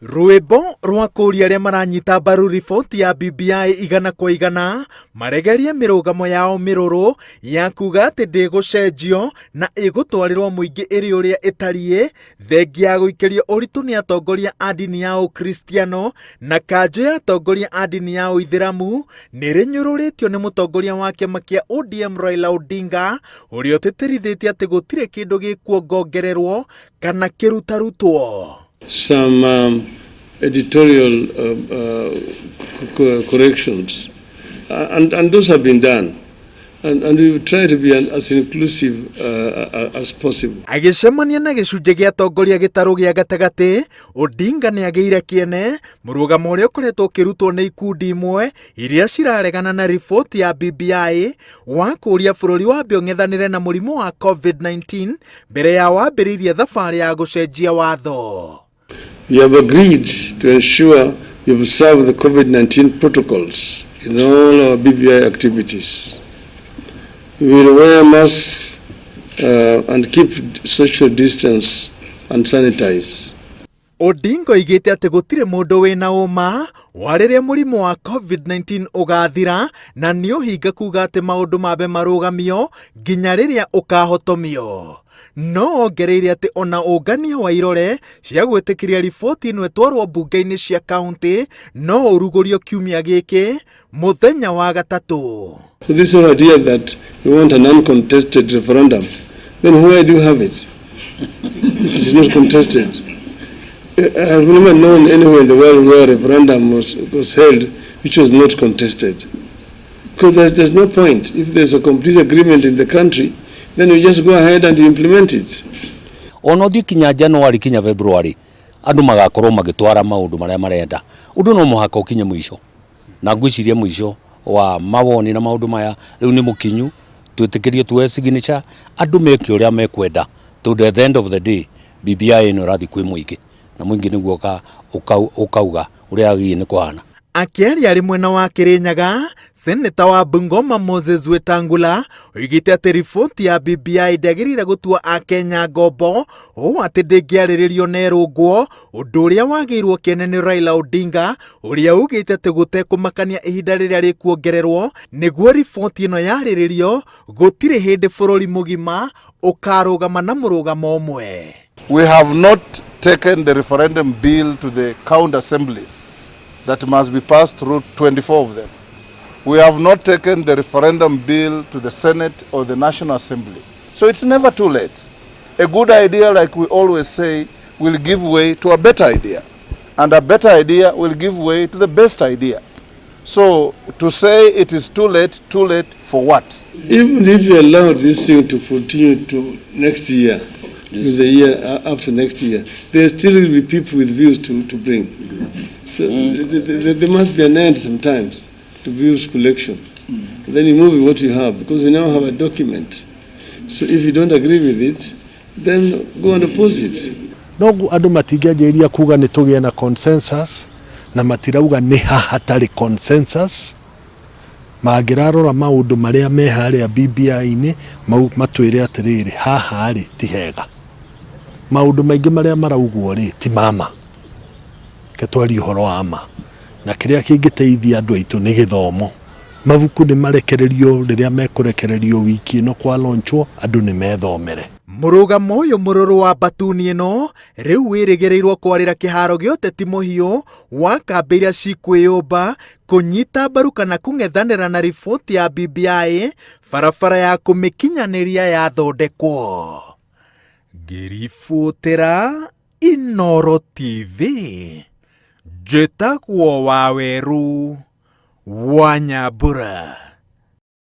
Rwĩmbo rwa kũũria arĩa maranyita mbaru riboti ya BBI 100% maregerie mĩrũgamo yao mĩrũrũ ya kuga atĩ ndĩgũcenjio na ĩgũtwarĩrwo mũingĩ ĩrĩ ũrĩa ĩtariĩ, thengia ya gũikĩrio ũritũ nĩ atongoria a ndini ya Ũkristiano na kanjũ ya atongoria a ndini ya Ũithĩramu nĩ rĩnyũrũrĩtio nĩ mũtongoria wa kĩama kĩa ODM Raila Odinga ũrĩa ũtĩtĩrithĩtie atĩ gũtirĩ kĩndũ gĩkuongongererwo kana kĩrutarutwo. Some editorial corrections, and those have been done. And we will try to be as inclusive as possible. Agĩcemania na gĩcunjĩ gĩa atongoria gĩtarũ gĩa gatagatĩ, Odinga nĩ agĩire kĩene mũrũgamo ũrĩa ũkoretwo ũkĩrutwo nĩ ikundi imwe iria ciraregana na riboti ya BBI wa kũũria bũrũri wambe ũng'ethanĩre na mũrimũ wa COVID-19 mbere ya wambĩrĩirie thabarĩ ya gũcenjia watho. We have agreed to ensure we observe the COVID-19 protocols in all our BBI activities. We will wear masks and keep social distance and sanitize. Odinga oigĩte atĩ gũtirĩ mũndũ wĩna ũma wa rĩrĩa mũrimũ wa COVID-19 ũgathira na nĩ ũhinga kuga atĩ maũndũ mambe marũgamio nginya rĩrĩa ũkahotomio. No ongereire atĩ ona ũngania wa irore cia gwĩtĩkĩria riboti ĩno ĩtwarwo mbunge-inĩ cia kaunti no ũrugũrio kiumia gĩkĩ mũthenya wa gatatũ. So this whole idea that we want an uncontested referendum, then where do you have it if it is not contested? I have never known anywhere in the world where a referendum was held which was not contested. Because there's no point. If there's a complete agreement in the country, then you just go ahead and you implement it. Ona ũthiĩ kinya January kinya February, andũ magakorwo magĩtwara maũndũ marĩa marenda. Ũndũ no mũhaka ũkinye mũico, na ngwĩciria mũico wa mawoni na maũndũ maya rĩu nĩ mũkinyu. Twĩtĩkĩrie tuoe signature, andũ meke ũrĩa mekwenda, tondũ at the end of the day BBI ĩno ĩrathiĩ kwĩ mũingĩ, na mũingĩ nĩguo ũkauga ũrĩa yagĩrĩire nĩ kũhana. Akĩaria arĩ mwena wa Kirinyaga, seneta wa Bungoma Moses Wetangula oigĩte atĩ riboti ya BBI ndĩagĩrĩire gũtua Akenya ngombo, ũũ atĩ ndĩngĩarĩrĩrio na ĩrũngwo, ũndũ ũrĩa wagĩirwo kĩene nĩ Raila Odinga ũrĩa ugĩte atĩ gũtekũmakania ihinda rĩrĩa rĩkuongererwo nĩguo riboti ĩno yarĩrĩrio, gũtirĩ hĩndĩ bũrũri mũgima ũkarũgama na mũrũgamo ũmwe. We have not taken the referendum bill to the county assemblies that must be passed through 24 of them. We have not taken the referendum bill to the Senate or the National Assembly. So it's never too late. A good idea, like we always say, will give way to a better idea. And a better idea will give way to the best idea. So to say it is too late for what? Even if you allow this thing to continue to next year, to the year after next year, there still will be people with views to bring. So there must be an end sometimes to views collection. Then you move with what you have, because we now have a document. So if you don't agree with it, then go and oppose it. No andũ matingĩanjĩrĩria kuga nĩ tũgĩe na consensus na matirauga nĩ ha hatarĩ consensus. Mangĩrarora maũndũ marĩa me harĩa BBI-inĩ matwĩre atĩrĩrĩ, haha rĩ ti hega. Maũndũ maingĩ marĩa maraugwo rĩ ti mama. Reke twarie ũhoro wa ma. Na kĩrĩa kĩngĩteithia andũ aitũ nĩ gĩthomo. Mabuku nĩ marekererio rĩrĩa mekũrekererio wiki ĩno kwa launchwo, andũ nĩ methomere. Mũrũgamo ũyũ mũrũrũ wa mbatuni ĩno rĩu wĩrĩgĩrĩirwo kwarĩra kĩharo gĩa ũteti mũhiũ wa kambĩ iria cikwĩyũmba kũnyita mbaru kana kũng'ethanĩra na riboti ya BBI barabara ya kũmĩkinyanĩria yathondekwo. Ngĩribotera Inooro TV, njĩtagwo Waweru wa Nyambura.